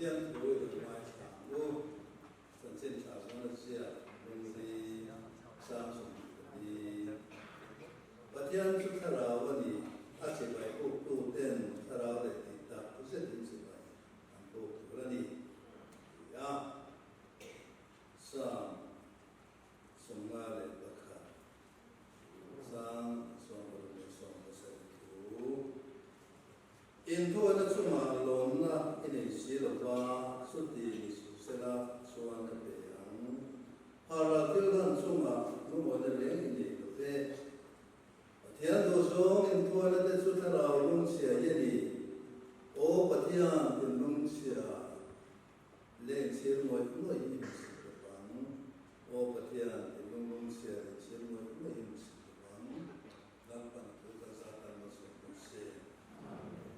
Pathian thu i lo ngaithla ang u. Chanchin tha zawn a ziak lungli sang 24. Pathian chu thlarau a ni, a chibai puktu ten thlarau leh tih tak zetin chibai an puk tur a ni, ti a Psalm 51 chang 67 thu. Inthawina chungah lawmna i nei si lo va, chuti ni suh sela chuan ka pe ang. Hara thil hlan chungah lungawina reng i nei lo ve. Pathian duhzawng inthawina te chu thlarau lungchhia hi a ni. Aw Pathian, thinlungchhia leh inchhir ngawih ngawih i hmu si lo vang. Aw Pathian, thinlung lungchhia leh inchhir ngawih ngawih i hmu si lo vang. Lalpan a thu kal zat tan malsawm rawh se. Amen.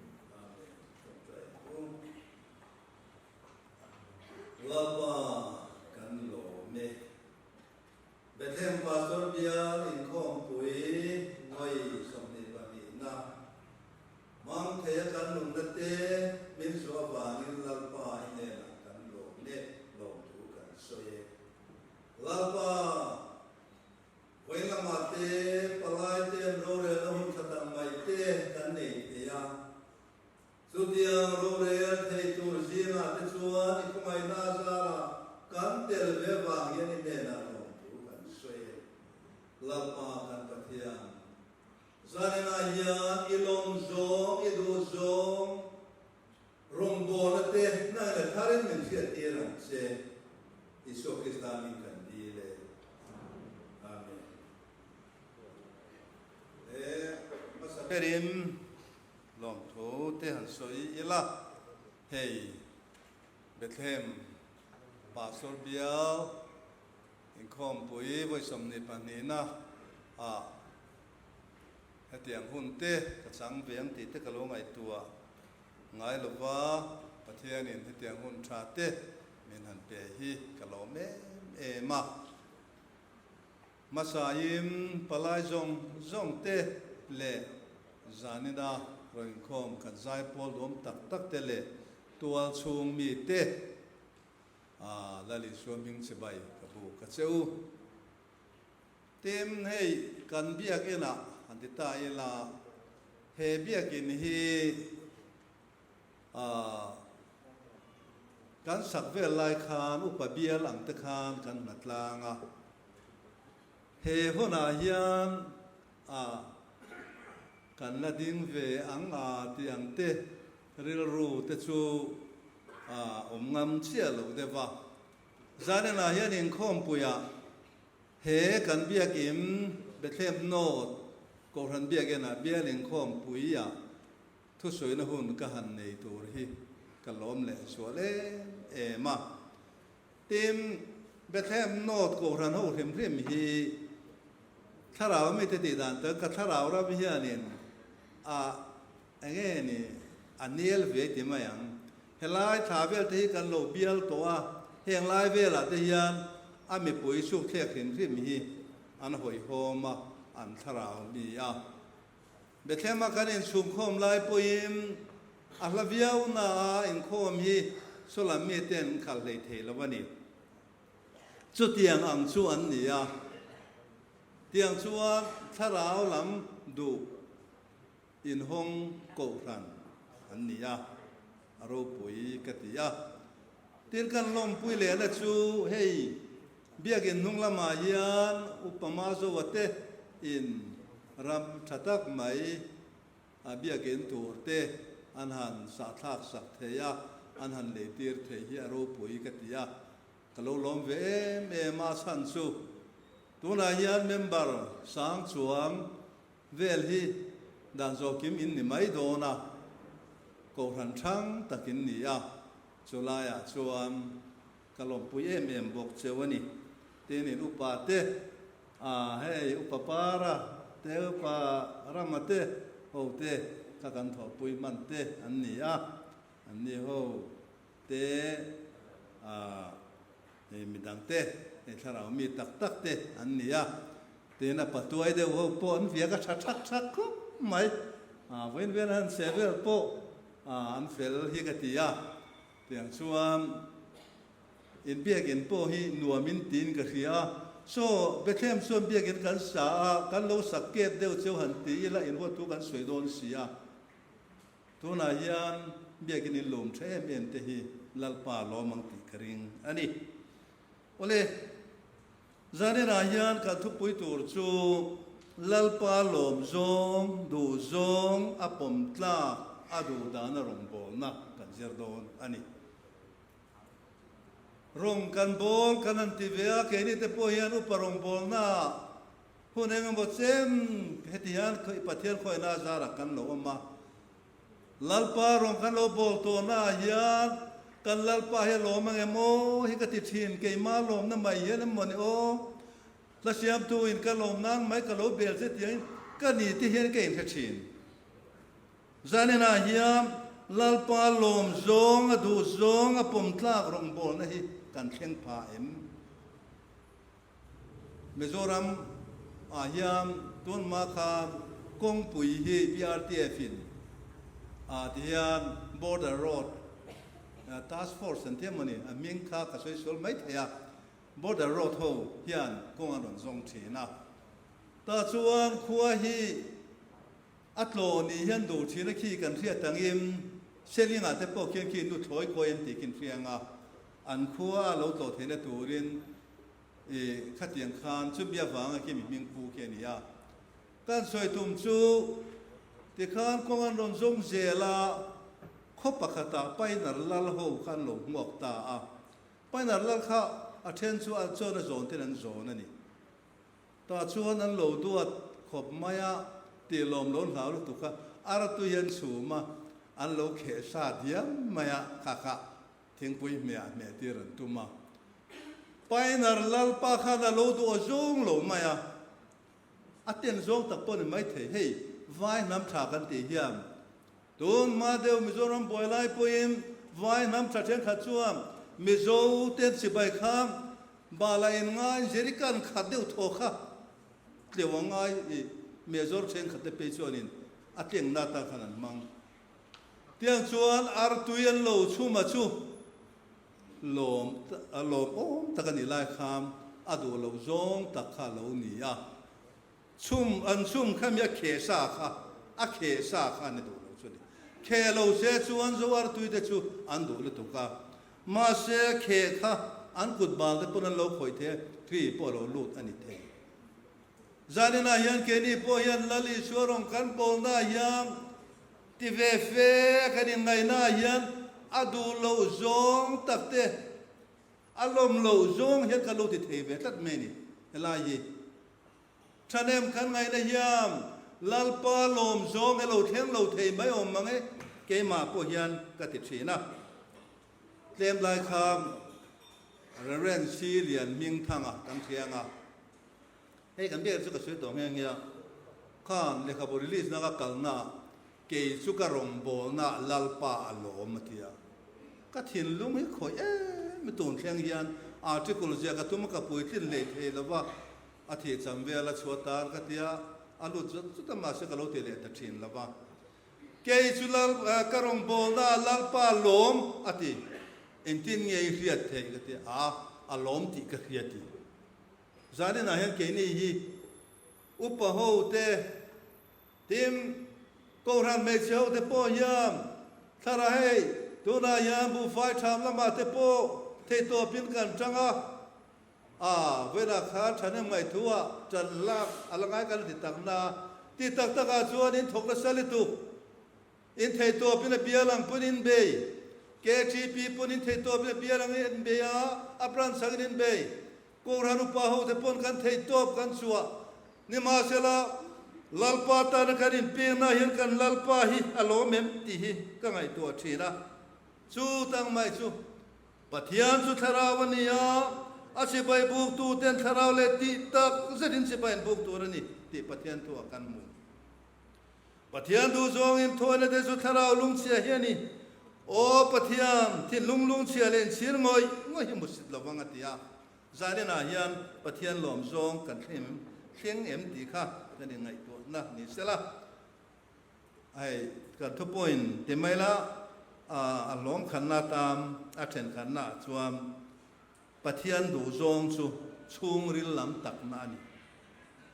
Tawngtai ang u. Lalpa kan lawm e. Bethlehem Pastor Bial Inkhawmpui vawi 22 na mang thei a kan nunna te min zuah avangin Lalpa i hnenah kan lawm e, lawmthu kan sawi e. Lalpa Vawi lamah te, palai te an rorelna hun tha tak mai te kan nei thei a. Chutiang rorel thei tur zingah te chuan i khawngaihna a zarah kan tel ve vang hian i hnenah lawmthu kan sawi e. Lalpa kan Pathian, zaninah hian i lawm zawng, i duh zawng, rawngbawlna te nang leh tharin min hriattir ang che. Isua Krista min kan dil e. Amen. He hmasa berin lawmthu te han sawi ila, hei Bethlehem Pastor Bial inkhawmpui vawi 22 na ah hetiang hun te ka chang ve ang tih te ka lo ngaihtuah ngai lova, Pathianin hetiang hun tha te min han pe hi ka lawm em em a. Hmasain palai zawng zawng te leh zanina rawn inkhawm kan zaipawl duam tak tak te leh tual chhung mi te Lal Isua hming chibai ka buk a che u. Tin, hei kan biakinah han ti ta ila, he biakin hi kan sak vel lai khan upa bial ang te khan kan hna tlang a. He hunah hian kan la ding ve ang a tih ang te rilru te chu a awm ngam chiah lo deuh a. Zaninah hian inkhawmpuiah he kan biakin Bethlehem North Kohhran biakinah bial inkhawmpuiah thusawina hun ka han nei tur hi ka lawm leh zual em em a. Tin, Bethlehem North Kohhran ho hrim hrim hi thlarau mite tih dan tak ka thlarau ram hianin a enge ni a nel ve ti mai ang. Helai thla vel te hi kan lo bial tawh a, heng lai velah te hian a mipui sukthlek hrim hrim hi an hawihhawm a, an thlarau mi a. Bethlehem-a kan inchhungkhawm lai pawhin a hla viau na a inkhawm hi saw lam mi ten an khalh hlei thei lo a ni. Chutiang ang chu an ni a, tiang chuan thlarau lam duh Inhawng kohhran an ni a, a ropui ka ti a. Tin kan lawmpui lehna chu hei biakin hnung lamah hian Upa Mazoa te in ram tha tak mai a biakin tur te an han sahthlak sak thei a, an han leitir thei hi a ropui ka ti a. Ka lo lawm ve em em a chhan chu tunah hian member sang chuang Vel hi dan zawhkim in ni mai dawn a, Kohhran hrang tak in ni a, chu laiah chuan ka lawmpui em em bawk cheu a ni. Tin in upa te, ah hei upa Para te, upa Rama te ho te kha kan thawhpui hman te an ni a, an ni ho te ah hei midang te hei thlarau mi tak tak te an ni a. Tin a patuai deuh ho pawh an viak a tha thak thak khawp mai. Vawiin vel han se vel pawh an fel hi ka ti a. Tiang chuan in biakinn pawh hi nuamin tiin ka hria a, saw Bethlehem chuan biakinn kan sa a, kan lo sak kep deuh cheu han ti ila in huat thu kan sawi dawn si a. Tunah hian biakinn in lawm tha em em te hi Lalpa lawm ang tih ka ring a ni. Awle, zaninah hian kan thupui tur chu Lalpa lawm zawng, duh zawng, a pawm tlak, a duh dana rawngbawlna kan zir dawn a ni. Rawng kan bawl kan han ti ve a, keini te pawh hian upa rawngbawlnaah hun eng emaw chem heti hian Pathian khawihna zarah kan lo awm a. Lalpa rawng kan lo bawl tawhnaah hian kan Lalpa hi a lawm ang em aw hi ka ti thin, keimah lawmna mai hian em mawni aw, hla siamtu in ka lawm nan mai ka lo bel che tiangin ka ni te hian ka inhre thin. Zaninah hian Lalpa lawm zawng a duh zawng a pawm tlak rawngbawlna hi kan thleng pha em? Mizoram ah hian tun hma khan kawngpui hi BRTF in ah ti hian Border Road Task Force an ti emawni a hming kha ka sawi sual mai thei a, Border Road ho hian kawng an rawn zawng thin a. Tah chuan khua hi a tlaw ni hian duh thin a khi kan hriat angin Seling ah te pawh khian khi nuthlawi kawi an tih khin hria anga an khua a lo tlawh theihna turin I khatiang khan chumi avanga khi mi hming pu khi a ni a. Kan sawi tum chu tikhan kawng an rawn zawng zel a, khaw pakhatah Painar lal ho kha an lo hmuak ta a. Painar lal kha a then chu a chuan a zawn ten an zawn a ni. Tah chuan an lo duat khawp mai a, tih lawm lo hlau lutuk a, artui an chhum a, an lo kheh sa diam mai a, kha kha Thingpui hmehah hmeh tir an tum a, Painar Lalpa khan a lo duh a zawng lo mai a, a ten zawng tak pawh ni mai thei. Hei vai hnam tha kan tih hian tun hma deuh Mizoram buai lai pawhin vai hnam tha thenkhat chuan Mizo ten chibai kha bala in ngai jerrycan khat deuh thaw kha tleu a ngai i Major thenkhat te phei chuanin a tlengna atan khan an hmang. Tiang chuan artui an lo chhum a chu lawm lawm awm tak a nih lai khan a duh loh zawng tak kha a lo ni a. Chhum an chhum kha mi a kheh sa kha a kheh sa kha an ni duh lo chu a ni. Kheh lo se chuan zo artui te chu an duh lutuk a. Mahse kheh kha an kut bal te pawn an lo khawih thei a, hri pawh a lo lut a ni thei. Zaninah hian keini pawh hian Lal Isua rawn kan pawlnaah hian ti ve fe kan inngaihnaah hian a duh loh zawng tak te, a lawm loh zawng hian kan lo ti thei ve tlat mai a ni. Helai hi thahnem kan ngaihna hian Lalpa lawm zawng hi lo thleng lo thei mai awm mang e, keimah pawh hian ka ti thin a. Tlem lai kha Reverend Si Lian Hmingthanga kan hria ang a. Hei kan biak chu ka sawi tawh nghe nghe a, khan lehkhabu release na ka kalna ah kei chu ka rawngbawlna ah Lalpa a lawm a ti a. Ka thinlung hi khawih em i tun thleng hian article ziah ka tum a ka puitlin hlei thei lo va, a thih cham vel a chhuah tan ka ti a, a lut zut zut a mahse ka lo ti leh ta thin lo va. Kei chu Lal ka rawngbawlna ah Lalpa a lawm a ti. Engtin nge i hriat theih ka ti a, a lawm tih ka hria ti. Zaninah hian keini hi upa ho te, tin Kohhran hmeichhe ho te pawh hian thlarah hei tunah hian buhfai tham lamah te pawh theihtawpin kan tang a, a vawiinah khan thahnem ngaihtuah tan lak a la ngai kan ti tak na a, ti tak takah chuan in thawk nasa lutuk. In theihtawpin a bial ang pawn in bei. KTP pawn in theihtawpin a bial ang in bei a, a branch angin in bei. Kohhran upa ho te pawn kan theihtawp kan chhuah. Nimahsela, Lalpa tana kan inpengna hian kan Lalpa hi a lawm em tih hi ka ngaihtuah thin a. Chu tang mai chu Pathian chu thlarau a ni a, a sipai buk tuten thlarau leh tih tak zetin sipai an buk tur a ni tih Pathian thu ah kan hmu. Pathian duh zawngin thuaina te chu thlarau lungchhia hi a ni. Aw Pathian, thinlung lungchhia leh inchhir ngawih ngawih hi hmusit lo vang a ti a. Zaninah hian Pathian lawm zawng kan thleng thleng em tih kha kan inngaihtuahna ni sela. Hei kan thu pawhin ti mai la. A hlawm khanna atan a then khanna ah chuan Pathian duhzawng chu chhungril lam takna a ni.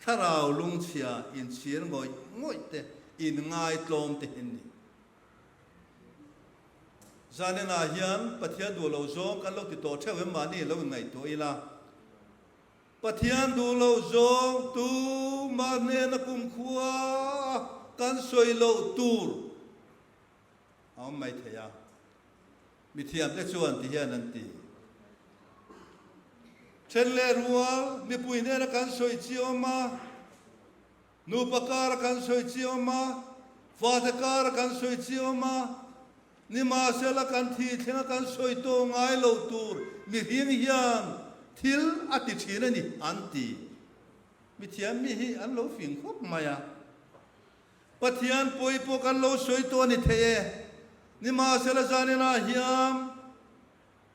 Thlarau lungchhia inchhir ngawih ngawih te, inngaitlawm te hi an ni. Zaninah hian Pathian duh lo zawng kan lo ti tawh theuh em mahni lo inngaihtuah ila. Pathian duh lo zawng tumah hnena kumkhua kan sawi loh tur a awm mai thei a. Mithiamte chuan ti hian an ti. Then leh rual mipui hnena kan sawi chi awm a, nupa kara kan sawi chi awm a, fate kara kan sawi chi awm a, nimahsela kan thi thlenga kan sawi tawh ngai lo tur mihring hian thil a ti thin a ni an ti. Mithiam mi hi an lo fing khawp mai a. Pathian pawi pawh kan lo sawi tawh a ni thei e. Nimahsela zaninah hian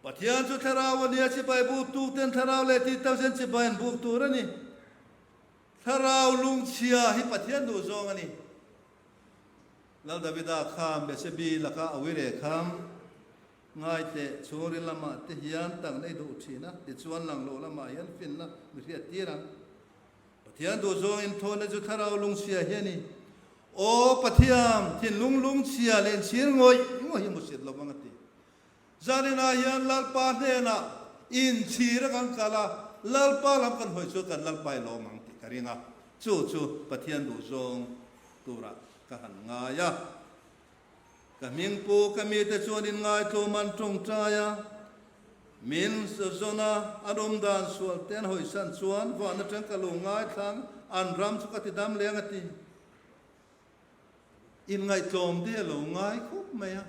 Pathian chu thlarau a nia, chibai buk tuk ten thlarau leh tih tak zen chibai an buk tur a ni. Thlarau lungchhia hi Pathian duh zawng a ni. Lal Davida khan Bethsebi laka a uire khan ngai teh chhungril lamah te hian tak nei duh thin a, tichuan lang loh lamah hian finna mi hriat tir ang. Pathian duh zawng in thawnna chu thlarau lungchhia hi a ni. Aw Pathian, thinlung lungchhia leh inchhir ngawih ngawih hi musit lo vang a ti. Zaninah hian Lalpa hnenah inchhir a kan kal a, Lalpa lam kan hawi chuan kan Lalpa i lawm ang tih ka ring a, chu chu Pathian duh zawng turah ka han ngai a. Ka hmingpu ka mite chuan inngaithlawm an tawngtai a, min zawn a, an awm dan sual te an hawisan chuan van atang ka lo ngaithlang, an ram chu ka ti dam leng a ti. Inngaihtlawm te a lo ngai khawp mai a,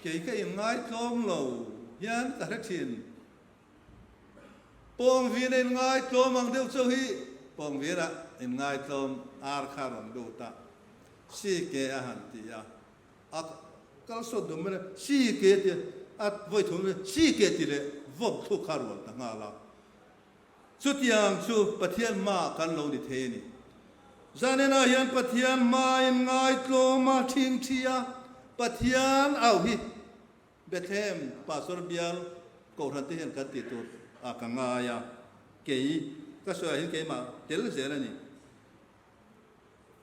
kei ka inngaihtlawm lo hian ka hre thin. Pawngvin a inngaihtlawm ang deuh chauh hi Pawngvin a inngaihtlawm ar kha a rawn lut a, si ke a han ti a, a kal sawt duh mai a, si ke ti a vawi thum mai si ke ti leh vawm thluk kha a rual ta nghal a. Chutiang chu Pathian hmaah kan lo ni thei a ni. Zaninah hian Pathian hmaa inngaihtlawm a thingthi a, Pathian au hi Bethlehem Pastor bial Kohhran te hian kan tih tur ah ka ngai a, kei ka sawi ah hian keimah tel zel a ni.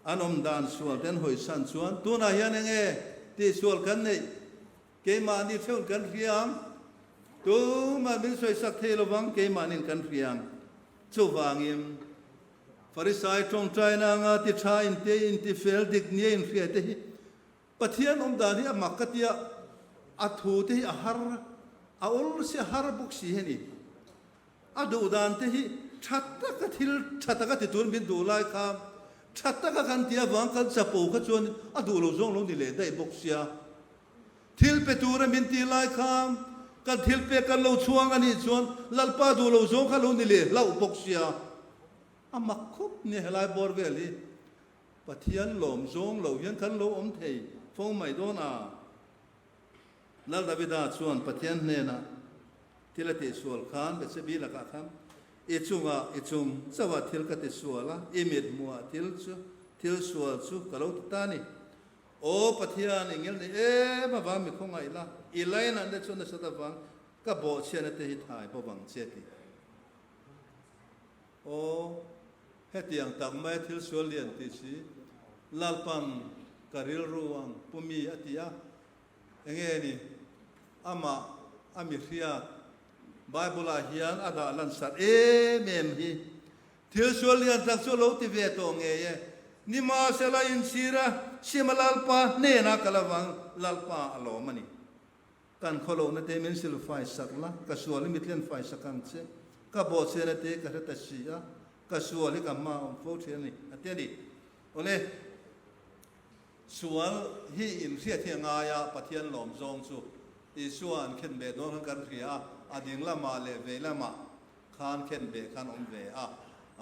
An awm dan sual te an hawi san chuan tunah hian enge tih sual kan neih keimahni theuhin kan hria ang, tumah min sawi sak thei lovang keimahnin kan hria ang. Chuvangin Farisai tawngtaina anga ti tha inti inti fel dik nia inhria te hi Pathian awm dan hi a mak ka tia, a thu te hi a har, a awl si a har bawk si hi a ni. A duh dan te hi tha taka thil tha taka ti tur min duh lai kha tha taka kan tih avang kan chapo kha chuan a duh lo zawng lo ni leh daih bawk sia. Thil pe tura min tih lai kha kan thil pek kan lo chhuang a nih chuan Lalpa duh lo zawng kha lo ni leh hlauh bawk sia. A mak khawp nia helai bawr vel hi. Pathian lawm zawng lo hian kan lo awm thei fo mai dawn a. Lal Davida chuan Pathian hnenah thil a tihsual khan Bethsebi lakah khan, I chungah i chung chauhah thil ka tisual a, i mit hmuhah thil chu thil sual chu ka lo ti ta a ni. Aw Pathian, i ngil ni em avang mi khawngaih la, i lainah te chu nasat avang ka bawhchhiatna te hi thai bawk ang che ti. Aw, hetiang tak mai thil sual lian tih si, Lalpan ka rilru ang pu mi a ti a, enge ni amah a mi hriat Bible ah hian a dah lan sat em em hi. Thil sual lian tak chu lo ti ve tawh ngei e, nimahsela inchhir a Sima Lalpa hnenah ka la vang Lalpa a lawm a ni. Kan khawlohna te min sil fai sak la, ka sual hi mitlen fai sak ang che. Ka bawhchhiana te ka hre ta si a, ka sual hi ka hma a awm fo thin a ni, a ti a ni. Awle, sual hi inhriat hi a ngai a, Pathian lawm zawng chu Isua an khen beh dawn khan kan hria a, a ding lamah leh vei lamah khan khen beh khan awm ve a,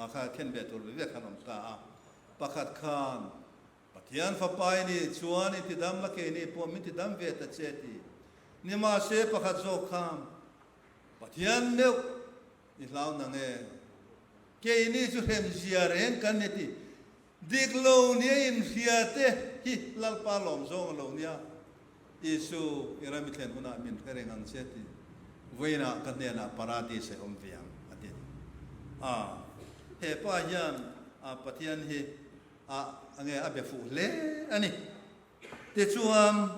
kha khen beh tur ve ve khan awm ta a. Pakhat khan Pathian Fapa i nih chuan i tidam la keini pawh min tidam ve ta che ti. Nimahse pakhat zawk kha Pathian meuh i hlau nang e. Keini chu hremzia reng kan ni ti. Dik lo nia inhria te hi Lalpa lawm zawng a lo nia. Isu, i ram i thlen hunah min hre reng ang che ti. Vawiinah ka hnenah Paradis a awm ve ang, a ti a ni. A, he pa hian a Pathian hi a nge a be fuh hle a ni. Tichuan,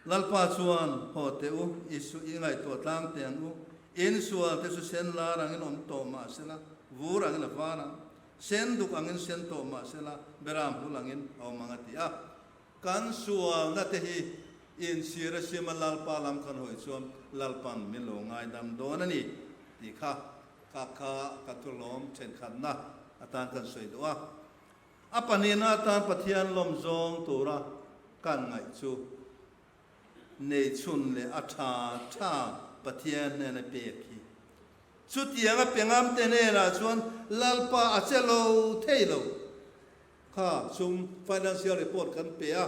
Lalpa chuan, Haw teh u, Isu i ngaihtuah tlang teh ang u. In sual te chu sen lar angin awm tawh mah sela, vur angin a var ang. Sen duk angin sen tawh mah sela, beram hul angin a awm ang a ti a. Kan sualna te hi inchhir a siam a Lalpa lam kan hawi chuan Lalpan min lo ngaidam dawn a ni tih kha ka kha ka thulawm thenkhatna atan kan sawi duh a. A pahnihna atan Pathian lawm zawng tura kan ngaih chu nei chhun leh a tha tha Pathian hnena pek hi. Chutianga pe ngamte hnenah chuan Lalpa a che lo thei lo. Kha sum financial report kan pe a,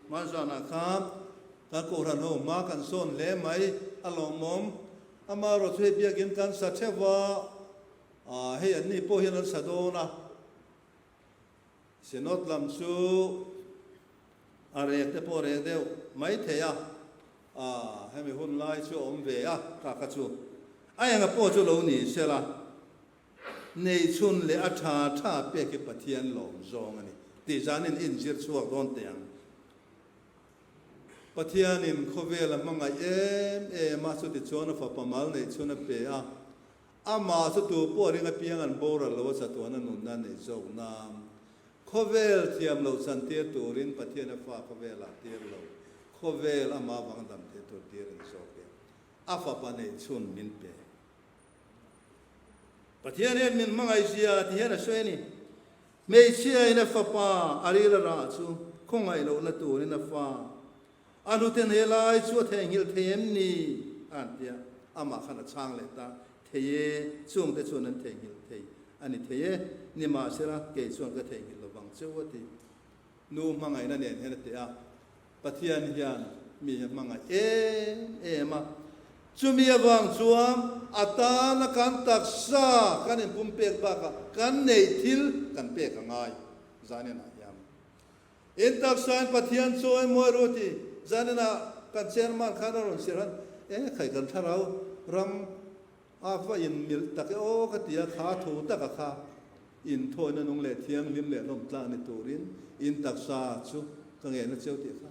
hmanzanah khan kan Kohhran ho hma kan sawn hle mai a lawmawm. Amaherawhchu hei biakin kan sa theuh a, hei anni pawh hian an sa dawn a. Synod lam chu a rek te pawh rek deuh mai thei a, hemi hun lai chu a awm ve a, kha kha chu a enga pawh chu lo ni sela. Nei chhun leh a tha tha pek hi Pathian lawm zawng a ni tih zanin inzir chhuak dawn teh ang. Pathianin khawvel a hmangaih em em a, chutichuan a fapa mal neih chhun a pe a, amah chu tu pawh ring apiang an boral lo a chatuan a nunna a neih zawk nan khawvel thiam loh chantir turin Pathian a fa khawvelah tir lo, khawvel amah avanga dam thei tur tir a ni zawk e. A fapa neih chhun min pe. Pathian hian min hmangaih zia ti hian a sawi a ni. Hmeichhia in a fapa a ril a rah chu khawngaih lohna turin a fa a hnuten he lai chu a theihnghilh thei em ni? a han ti a, amah khan a chhang leh ta, Thei e, chungte chuan an theihnghilh thei a ni thei e, nimahsela kei chuan ka theihnghilh lo vang cheu a ti. Nu hmangaihna nen hian a ti a, Pathian hian mi a hmangaih em em a, chumi avang chuan a tana kan taksa kan inpumpek bakah kan neih thil kan pek a ngai. Zaninah hian in taksain Pathian chawi mawi ru ti zaninah kan chairman khan a rawn sirhan e khai kan thlarau ram A va in milh tak e aw ka ti a, kha tho taka kha inthawina nung leh thianghlim leh hlawm tlang ni turin in taksa chu ka ngen a cheu tih kha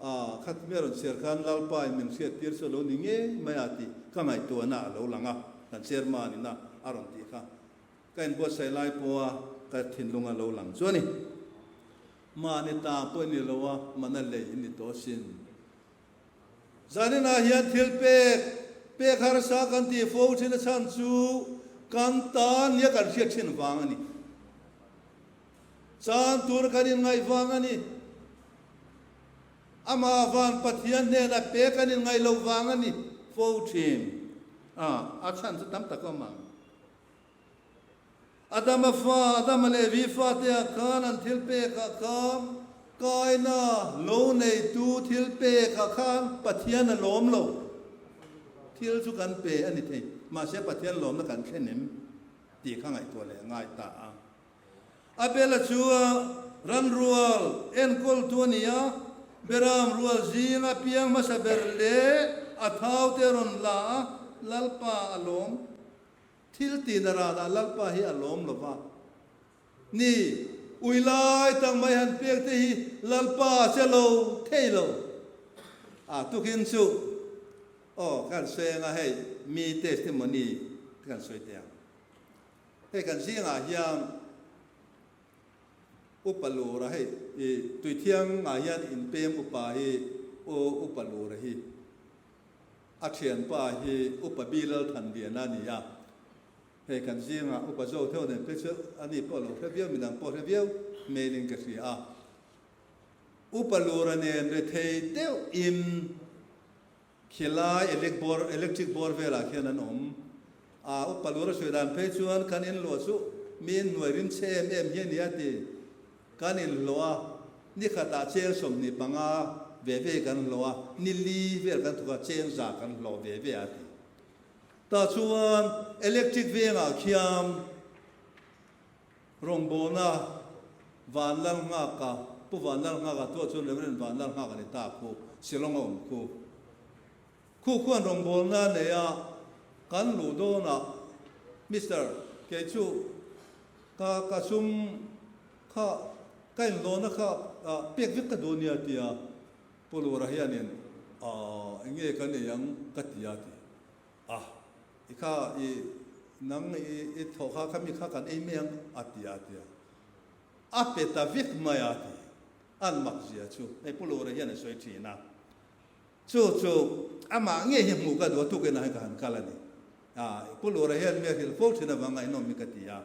a khat mi a rawn chhiar khan Lalpa in min hriat tir chu a lo ni ngei mai a tih ka ngaihtuahna a lo lang a, kan chairman in a a rawn tih kha ka inbuatsaih lai pawha ka thinlung a lo lang chu a ni. Mahni ta pawh i ni lo a, mana lei i ni tawh asin. Zaninah hian thil pek, pek harsa kan tih fo thin a chhan chu kan tan nia kan hriat thin vang a ni. Chan tur kan inngaih vang a ni. Amah van Pathian hnenah pek kan inngaih loh vang a ni fo thin. A, a chhan chu tam tak awm ang. Adama fa, Adama leh Evi fate ah khan an thil pek ah khan Kaina lo neitu thil pek ah khan Pathian a lawm lo. Thil chu kan pe a ni thei, mahse Pathian lawmna kan thlen em tih kha ngaihtuah leh a ngai ta a. Abela chu ran rual enkawltu a ni a, Beram rual zinga piang hmasa ber leh a thaute a rawn la a, Lalpa a lawm. Thil tihna ranah Lalpa hi a lawm lo va. Ni, ui lai tak mai han pek te hi Lalpa a che lo thei lo. A tukin chu aw kan sawi anga hei mi testimony te kan sawi teh ang. Hei kan zingah hian Upa Lura hei i Tuithiang ah hian inpem upa hi Upa Lura hi. A thianpa hi Upa Bilal Thanliana a ni a, hei kan zingah Upa Zo theuh nen phei chu a ni pawh lo hre viau, midang pawh hre viau hmelin ka hria a. Upa Lura nen rethei deuhin khilai electric bawr velah khian an awm a, Upa Lura sawi dan phei chuan kan inluah chu mi inhnuai rim chhe em em hi a ni a ti. Kan inhlawh a, ni khatah cheng 25 ve ve kan hlawh a, ni li vel kan thawk a, cheng za kan hlawh ve ve a ti. Tah chuan electric vengah khian rawngbawlna van lal nghak a. Pu Vanlalnghaka tuah chuan Reverend Vanlalnghaka ni ta khu, Shillong a awm khu. Khu khuan rawngbawlna a nei a, kan luh dawnah Mister, kei chu ka ka sum kha ka inlawna kha pek vek ka duh nia tia Pu Lura hianin aw eng nge ka nei ang ka ti a ti a, i kha i nang i i thawh kha khami kha kan ei mai ang a ti a tia a pe ta vek mai a ti an mak zia chu hei Pu Lura hian a sawi thin a. Chu chu amah ngei hi hmuh ka duh a, tukinah hian ka han kal a ni. A, Pu Lura hian mi a hrilh fo thin avang ngaihnawm hi ka ti a.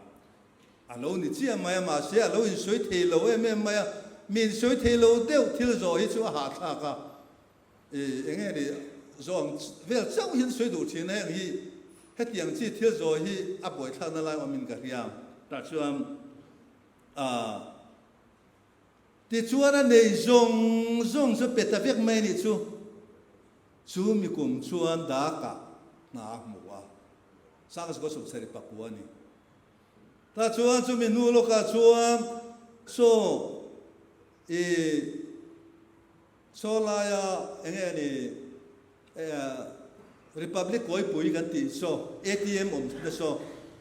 A lo ni chiah mai a, mahse a lo insawi thei lo em em mai a, mi insawi thei lo deuh thil zawh hi chu a hahthlak a. I, eng nge ni, zawh ang vel chauh hian sawi duh thin a, heng hi hetiang chi thil zawh hi a buaithlakna lai awmin ka hria. Tah chuan, a. Tichuan a nei zawng zawng chu pe ta vek mai nih chu. Chu mi kum chuan Daka hna a hmu a, Sangzgo sawmsarih pakua a ni. Tah chuan chu mi hnu lawkah chuan saw i saw laia eng nge ni Republic kawipui kan tih saw ATM awm te saw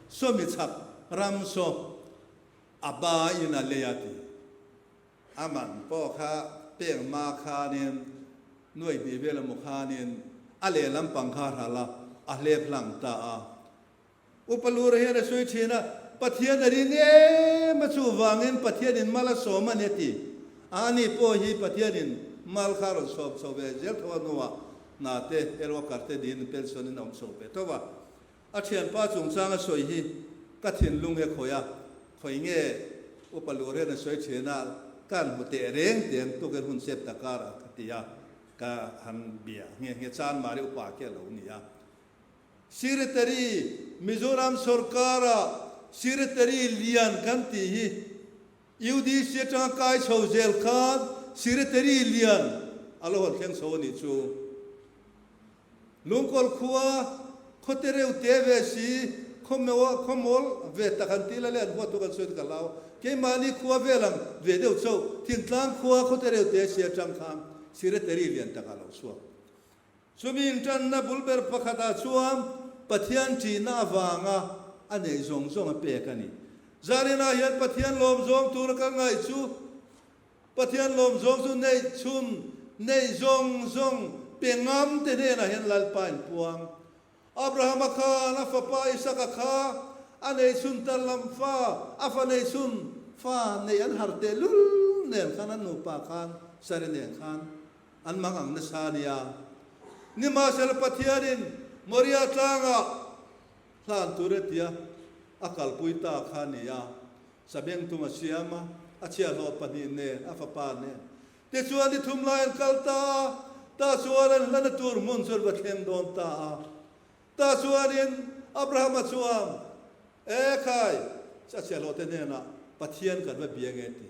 saw mi chhak ram saw A ba in a lei a ti. A man pawh kha pek hma khanin nuai hnih vel emaw khanin a lehlam pang kha a hral a, a hlep hlang ta a. Upa Lura hian a sawi thin a, Pathian a ring em a chuvangin Pathianin mal a sawm a ni a ti. A ani pawh hi Pathianin mal kha a rawn sawm chho ve zel tho a hnuah hna te, helwakar te niin pension in a awm chho ve tho a. A thianpa chungchang a sawi hi ka thinlung he khawi a, khawi nge Upa Lur hian a sawi thin a, ka han hmu teh reng teng tukin hun sep ta karah ka ti a, ka han bia nghe nghe Chanmari upa khi a lo ni a. Secretary, Mizoram sorkara Secretary lian kan tih hi UDC atanga kai chho zel khan Secretary lian a lo hawn thleng chho a nih chu. Lungkawl khua, khawte reuh te ve si, khawmawl khawmawl ve tak han ti la le an huat kan sawi ka hlau. Keimahni khua vel ang ve deuh chauh, thingtlang khua khawte reuh te si atang khan Secretary lian tak ah lo chhuak. Chumi intanna bul ber pakhat ah chuan Pathian ṭihna avanga a neih zawng zawng a pek a ni. Zarinah hian Pathian lawm zawng tura ka ngaih chu Pathian lawm zawng chu neih chhun, neih zawng zawng pe ngam te hnenah hian Lalpa in puang. Abrahama khan a fapa Isaka kha a neih chhun tar lam fa, a fa neih chhun fa neih an har teh lul nen khan an nupa khan Sari nen khan an mang ang nasa a nia. Nimahsela Pathianin Moria tlangah hlan tur a tia a kalpui ta kha a ni a. Sabengtung a siam a, a chhiahhlawh pahnih nen, a fapa nen. Tichuan ni thum lai an kal ta a, tah chuan an hlana tur hmun chu an va thleng dawn ta a. Tah chuanin Abrahama chuan, E khai, a chhiahhlawhte hnenah Pathian kan va bia nge ti.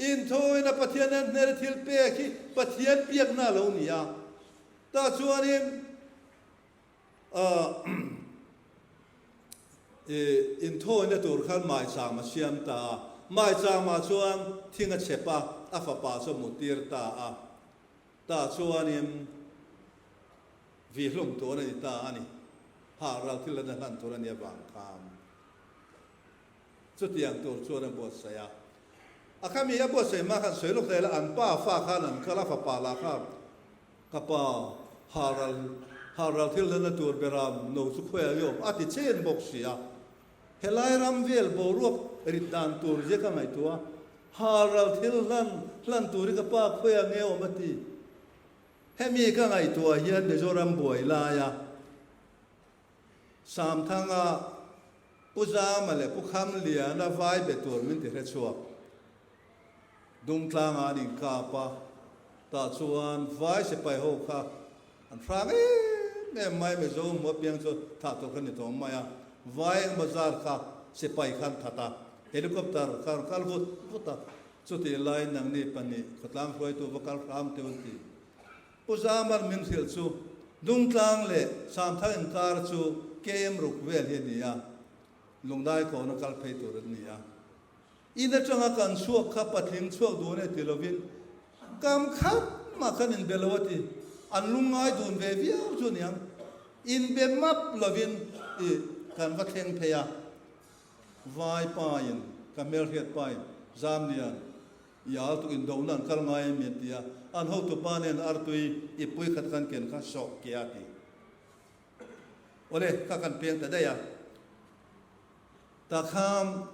Inthuin a Pathian nen hnena thil pek hi Pathian biakna a lo ni a. Tah chuanin Inthawina tur khan maicham a siam ta a, maichamah chuan thing a chhep a, a fapa chu a muttir ta a. Tah chuanin vihlum tur a ni ta a ni. Hah ral thil an hlan tur a nih avang khan chutiang tur chuan a buatsaih a. A khami a buatsaih hma khan sawi lawk ta ila an pa fa khan an kal a, fapa lah khan Ka pa, Haral, Haral thil hlanna tur beram no chu khawi a i awm a ti chen bawk si a. Helai ram vel boruak rit dan tur zia ka ngaihtuah a, Haral thil hlan hlan tur hi ka pa khawi a nge awm a ti. Hemi ka ngaihtuah hian Mizoram buai laia Samthanga, Pu Zama leh Pu Khamliana vai be tur min ti hre chhuak. Dungtlangah an inkap a, tah chuan vai sipai ho kha an hrang em em mai, Mizo hmu apiang chu thah tur kha ni tawh mai a, vai engemaw zar kha sipai khan that a, helicopter kha an kal vut vut a, chutih laiin nangni pahnih khawtlang hruaitu va kal hram teu an ti. Pu Zaman min hrilh chu Dungtlang leh Samthang inkar chu KM ruk vel hi a ni a, Lungdai kawna kal phei tur an ni a. In atanga kan chhuak kha patling chhuak dun e ti lovin kam khat mah khan inbe lo a ti. An lungngai dun ve viau chu aniang. Inbe map lovin i kan va thleng phei a. Vai pain, ka hmelhriat pain, Zamlian, i al tuk indohna an kal ngai em an ti a. An hotupa nen artui i pui khat kan ken kha sawh ke a ti. Awle, kha kan peng ta daih a. Ta khan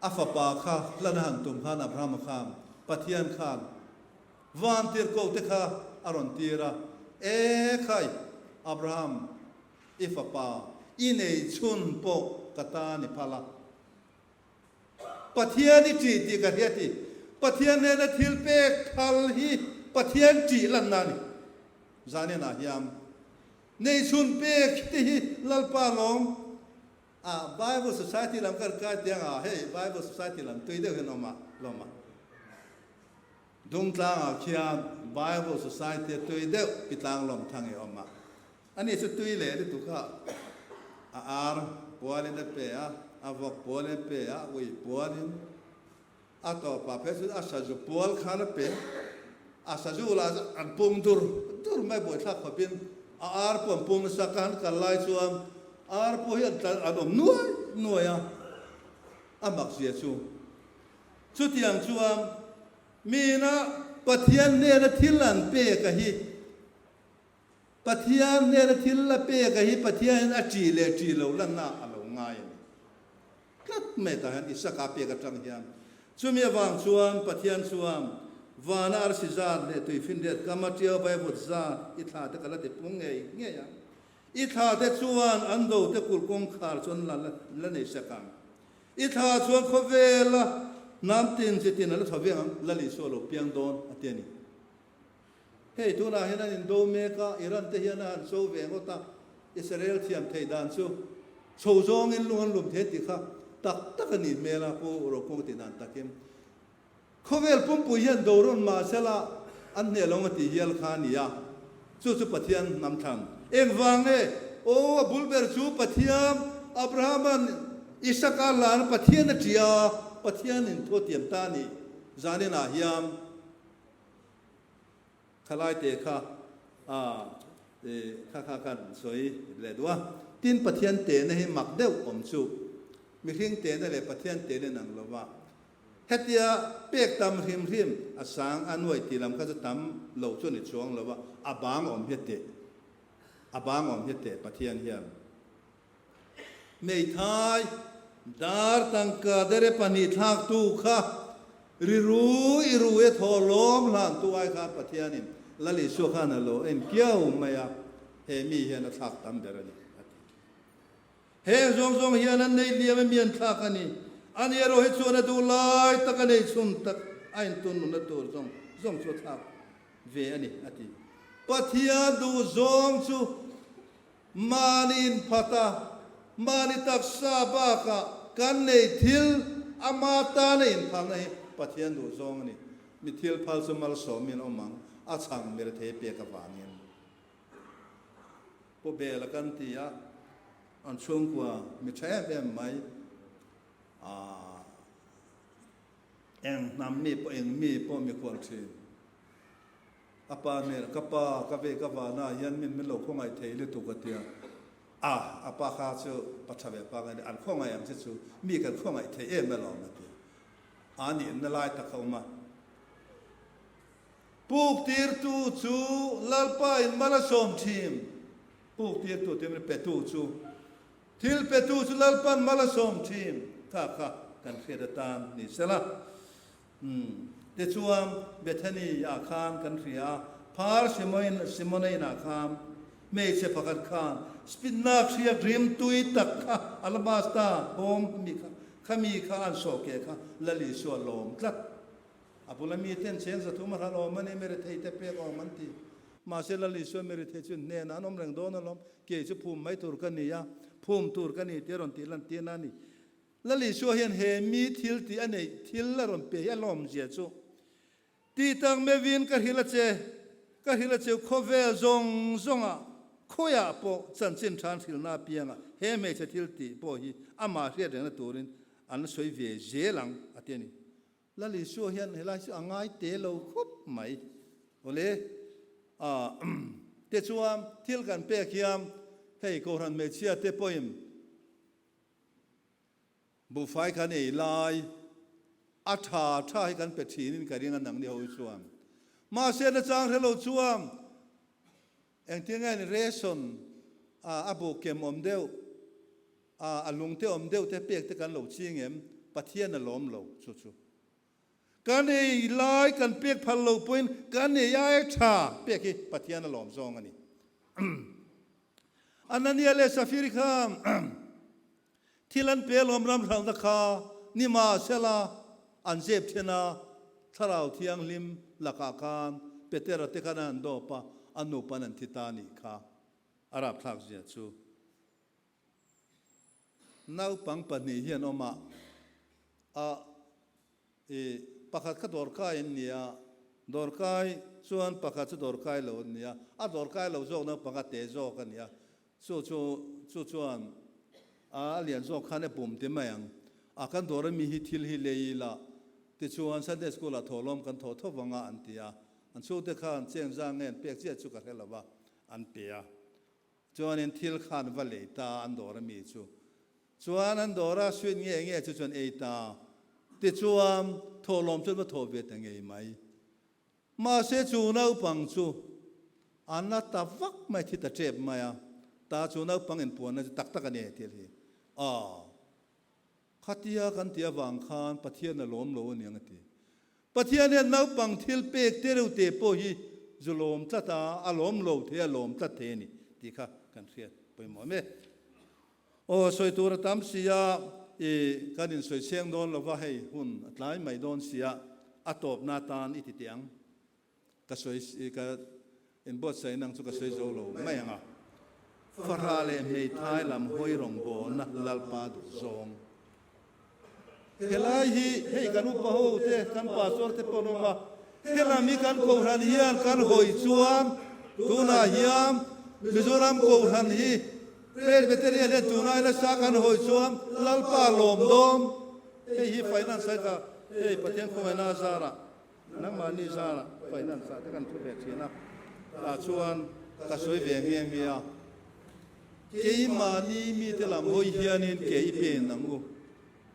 a fapa kha hlan a han tum khan Abrahama khan Pathian khan vantirhkoh te kha a rawn tir a, E khai, Abraham, i fapa i nei chhun pawh ka ta ni phal a. Pathian i ṭih tih ka hria ti. Pathian hnena thil pek phal hi Pathian ṭih lanna a ni. Zaninah hian Neichhun pek te hi Lalpa lawm a Bible Society lam kan kai tiang a, hei Bible Society lam tui deuh hian awm a lawm a. Dungtlangah khian Bible Society a tui deuh pitlang lawm thang i awm a. Ani chu tui leh lutuk a, a ar pualin a pe a, a vawk pualin a pe a, ui pualin A tawpah phei chuan a sazu pual khan a pe. A sazu lah chu an pung dur dur mai buaithlak khawpin a ar pawh an pung nasa. Ka han kal lai chuan ar pawh hi an tlan an awm nuai nuai a, a mak zia chu. Chutiang chuan miina Pathian hnena thil an pek a hi Pathian hnena thil a pek a hi Pathianin a ṭih leh ṭih lo lanna a lo ngai a ni. Tlat mai tah hian Isaka pek aṭang hian. Chumi avang chuan Pathian chuan vana arsi zat leh tuifinriat kama ṭiau vaivut zat i thla te ka la ti pung ngei ngei ang. I thla te chuan an do te kulh kawngkhar chu an la la nei sak ang. I thla chuan khawvela hnam tin chi tin a la tha vek ang, Lal Isua lo piang dawn a ti a ni. Hei tunah hian an indo mek a, Iran te hian a han cho ve ngawt a, Israel thiam theih dan chu chho zawngin lung an lum thei tih kha tak tak a nih hmel a, Pu Rokung tih dan takin. Khawvel pumpui hian do rawn mah sela an hneh lo nga tih hial kha a ni a, chu chu Pathian hnam thlang. Engvang nge? Aw, a bul ber chu Pathian, Abrahama'n Isaka hlan a Pathian a tia, Pathianin thu a tiam ta a ni. Zaninah hian. Khalaite kha a kha kha kan sawi leh duh a. Tin, Pathian tehna hi mak deuh awm chu. Mihring tehna leh Pathian tehna in ang lo va. Hetia pek tam hrim hrim a sang a nuai tih lam kha chu tam lo chu a ni chuang lo va, a bang awm hi a teh. A bang awm hi a teh Pathian hian. Hmeithai dar tangka dere pahnih thlaktu kha riru i ru e thaw lawm hlantu ai khan Pathianin Lal Isua khan a lo en kiau mai a, he mi hian a thlak tam ber a ni, a ti. Heng zawng zawng hian an nei liam emi an thlak a ni. Ani erawh hi chuan a duh lai tak a nei chhun tak a intun nunna tur zawng zawng chu a thlak ve a ni, a ti. Pathian duh zawng chu Mahni inphat a, mahni taksa bakah kan nei thil ama tana inphalna hi Pathian duh zawng a ni. Mi thil phal chu malsawmin awm ang, a chhang mirethei pek avangin. Pu Bela kan ti a, an chhungkua mi tha em em mai, aah eng hnam mi pawh eng mi pawh mikhual thin. A pa hmel, Ka pa, ka ve ka vana hian min min lo khawngaih thei lutuk a tia. A, a pa kha chu pa tha ve pa nge ni, an khawngaih ang che chu mi kan khawngaih thei em alawm a tia. A nihna lai tak a awm a. Puk tirtu chu Lalpa in mal a sawm thin. Puk tirtu tih min petu chu. Thil petu chu Lalpan mal a sawm thin. Kha kha kan hriat atan ni sela. Umm. Tichuan, Bethany ah khan kan hria a, Phar Simoin Simona inah khan hmeichhe pakhat khan spinach hriak rim tui tak kha alabasta bawm mi kha khami kha an sawh keh kha Lal Isua lawm tlat. A bula mi ten cheng zathum a hral awm a ni, mirethei te pek awm an ti. Mahse Lal Isua mirethei chu hnenah an awm reng dawn alawm, kei chu phum mai tur ka ni a, phum tur ka ni tih a rawn tih lan tirna a ni. Lal Isua hian he mi thil tih a neih thil a rawn pe hi a lawmzia chu, Tih tak mevin ka hrilh a che, ka hrilh a cheu khawvel zawng zawngah khawiah pawh chanchin than hrilhna apiangah he hmeichhe thil tih pawh hi amah hriat rengna turin an la sawi ve zel ang a ti a ni. Lal Isua hian helai chu a ngai te lo khawp mai. Awle, tichuan thil kan pek hian hei Kohhran hmeichhia te pawhin buhfai kan ei lai a tha tha hi kan pe thinin ka ring a nangni ho hi chuan. Mahse nachang hre lo chuan Engtin nge ni ration a a bu kem awm deuh a a lung te awm deuh te pek te kan lo ching em? Pathian a lawm lo chu chu. Kan ei lai kan pek phal lo pawhin kan ei ai tha pek hi Pathian a lawm zawng a ni. Anania leh Safiri kha Thil an pe alawm ram hralhna kha nimahsela an zep then a, Thlarau Thianghlim lakah khan Petera te khan an dawp a, a nupan an thi ta nih kha a rapthlak zia chu. Naupang pahnih hi an awm a, a i pakhat kha dawrkai an ni a, dawrkai chuan pakhat chu dawrkai lo an ni a, a dawrkai lo zawk naupang a te zawk a ni a, Chu chu chu chuan a lian zawk khan e pum ti mai ang. A kan dawr ami hi thil hi lei ila tichuan Sunday School ah thawhlawm kan thaw tho vang a an ti a. An chhungte khan cheng zang nge an pek chiah chu ka hre lo va, an pe a. Chuanin thil khan va lei ta an dawr ami chu. Chuan an dawr a sweet nge nge chu chuan ei ta. Tichuan thawhlawm chuan va thaw ve ta ngei mai. Mahse chu naupang chu a na ta vak mai, thi ta tep mai a, ta chu naupang inpuanna chu tak tak a ni thil hi. Aw, khatia kan tih avang khan Pathian a lawm lo a niang a ti. Pathian hian naupang thil pek te reuh te pawh hi zu lawm tlat a, a lawm lo thei a, lawm tlat thei a ni tih kha kan hriat pawimawh em e. Aw, sawi tur a tam si a, i kan insawi chheng dawn lova hei hun a tlai mai dawn si a, a tawpna atan i ti teh ang. Ka sawi, ka inbuatsaih nang chu ka sawi zo lo mai ang a. Fahrah leh hmeithai lam hawi rawngbawlna Lalpa duh zawng. Helai hi hei kan upa ho te, kan pastor te pawh an awm a, helam hi kan kohhran hian kan hawi chuan tunah hian Mizoram kohhran hi Presbyterian hian tunai nasa kan hawi chuan Lalpa lawm dawm, hei hi finance ai kha hei Pathian khawngaihna a zarah nangmahni zarah finance ah te kan thu ve thin a, tah chuan ka sawi ve nghe nghe a. Keimahni mite lam hawi hianin ke i pen ang u,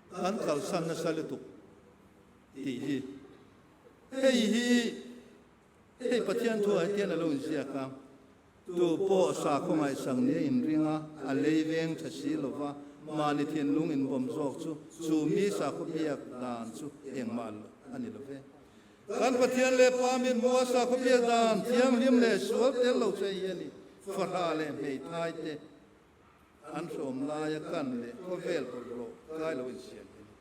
kan kalsan nasa lutuk tih hi. Hei hi hei Pathian thuah hetian a lo inziak a, Tu pawh sakhaw ngaihsak nia inring a, a lei veng tha si lova, mahni thinlung inbawm zawk chu, chu mi sakhaw biak dan chu engmah a ni lo ve. Kan Pathian leh Pa min hmu a sakhaw biak dan thianghlim leh sual tel lo che hi a ni. Fahrah leh hmeithai te an hrawm laia kan leh khawvel bawlhhlawh kai lo insiam hi a ni.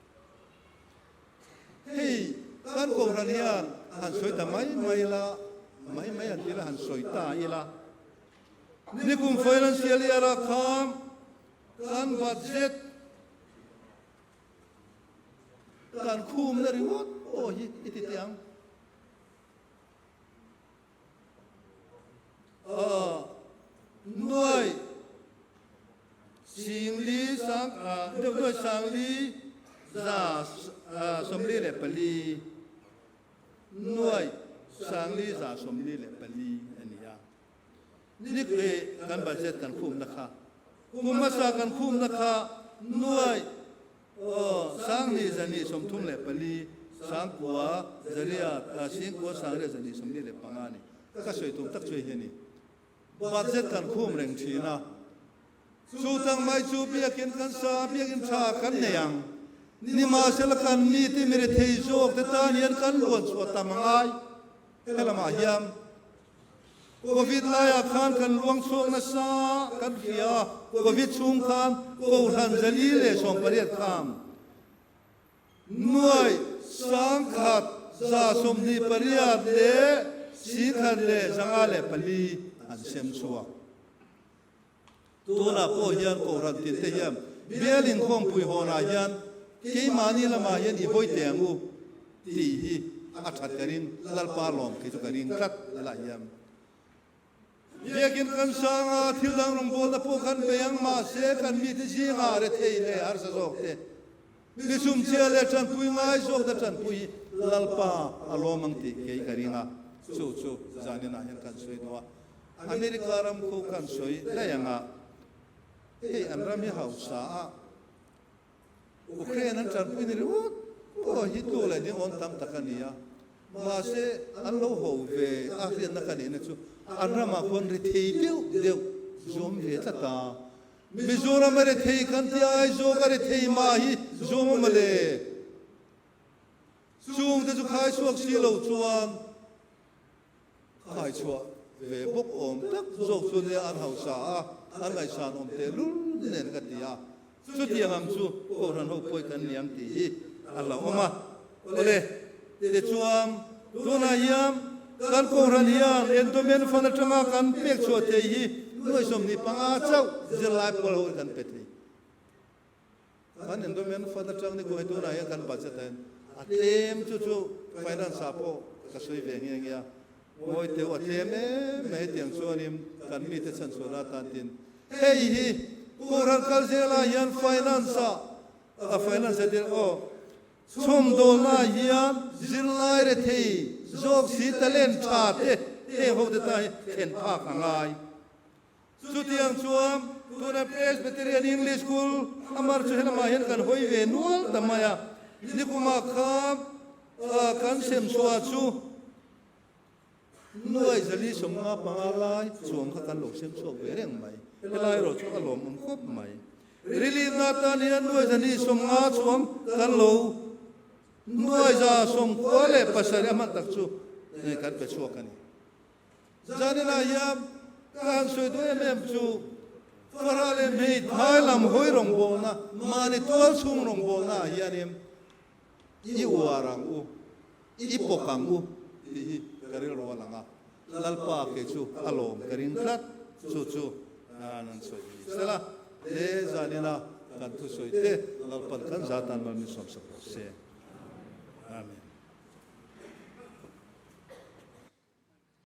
Hei kan Kohhran hian han sawi ta mai mai la, mai mai han ti la han sawi ta ila. Nikum financial year ah khan kan budget Kan khumna ringawt pawh hi i ti teh ang. Nuai singli sang deuh nuai sangli za 44, nuai sangli za 44 a ni a. Nikui kan budget kan khumna kha, kum hmasa kan khumna kha nuai aw 20 34, 9 zariat 9 sangriat 2 45 a ni. Ka sawi tum tak chu hei hi a ni. Budget kan khum reng thin a, chu tang mai chu biakin kan sa, biakin tha kan nei ang. Nimahsela kan mite mirethei zawk te tan hian kan luan chhuah tam a ngai. Helamah hian Covid laiah khan kan luang chhuak nasa kan hria a, Covid chhung khan Kohhran 418 khan nuai 1128 leh 154 an sem chhuak. Tunah pawh hian Kohhran tinte hian bial inkhawmpui hawnah hian keimahni lamah hian i hawi teh ang u tih hi a that ka ring, Lalpa lawm kei chu ka ring tlat lah hian. Biakin kan sang a, thil dang rawngbawlna pawh kan bei ang mahse kan mite zingah rethei leh harsa zawk te. Mi sumchhia leh tanpui ngai zawkna tanpui hi Lalpa a lawm ang tih kei ka ring a, chu chu zaninah hian kan sawi duh a. America ram khu kan sawi daih ang a, hei an ram hi hausa a, Ukraine an tanpui ni ringawt pawh hi tu leh ding awm tam tak a ni a, mahse an lo ho ve a hriatna ka nihna chu an ramah khuan ri thei deuh deuh zawm ve tlat a. Mizoram a rethei kan tia Aizawl a rethei mah hi zawm a mawle. Chungte chu khai chhuak si lo chuan khai chhuah ve bawk awm tak zawk chu nia an hausa a, an ngaihsan awm teh lul nen ka ti a. Chutiang ang chu Kohhran ho pawi kan ni ang tih hi a hlauhawm a. Awle, tichuan tunah hian kan Kohhran hian Endowment Fund atanga kan pek chhuah thei hi nuai 25 chauh zirlai pawl ho in kan pe thei. Kan Endowment Fund atang ni kuai tunah hian kan budget ah hian a tlem chu chu finance ah pawh ka sawi ve nghe nghe a. Ngawi teuh a tlem em mai hetiang chuanin kan mite chhanchhuahna atan tin hei hi Kohhran kal zelah hian finance ah a finance ah tir aw Chhawmdawlna hian zirlai rethei zawk si talent tha te heng ho te tan hi thlen phak a ngai. Chutiang chuan tuna Presbyterian English School amar chu helamah hian kan hawi ve nual ta mai a, nikumah kha kan sem chhuah chu Nuai zali 55 lai chuang kha kan lo sem chhuak ve reng mai. Helai erawh chu a lawmawm khawp mai. Rilihna atan hian nuai zali 50 chuang kan lo nuai za 97 a hman tak chu kan pe chhuak a ni. Zaninah hian ka han sawi duh em em chu Farah leh hmeithai lam hawi rawngbawlna, mahni tual chhung rawngbawlnaah hianin I uar ang u, i pawk ang u tih hi ka rilru a lang a, Lalpa kei chu a lawm ka ring tlat, chu chu an an sawi ni sela, he zanina kan thusawi te Lalpan kan zatan mal min sawmsak rawh se. Amen.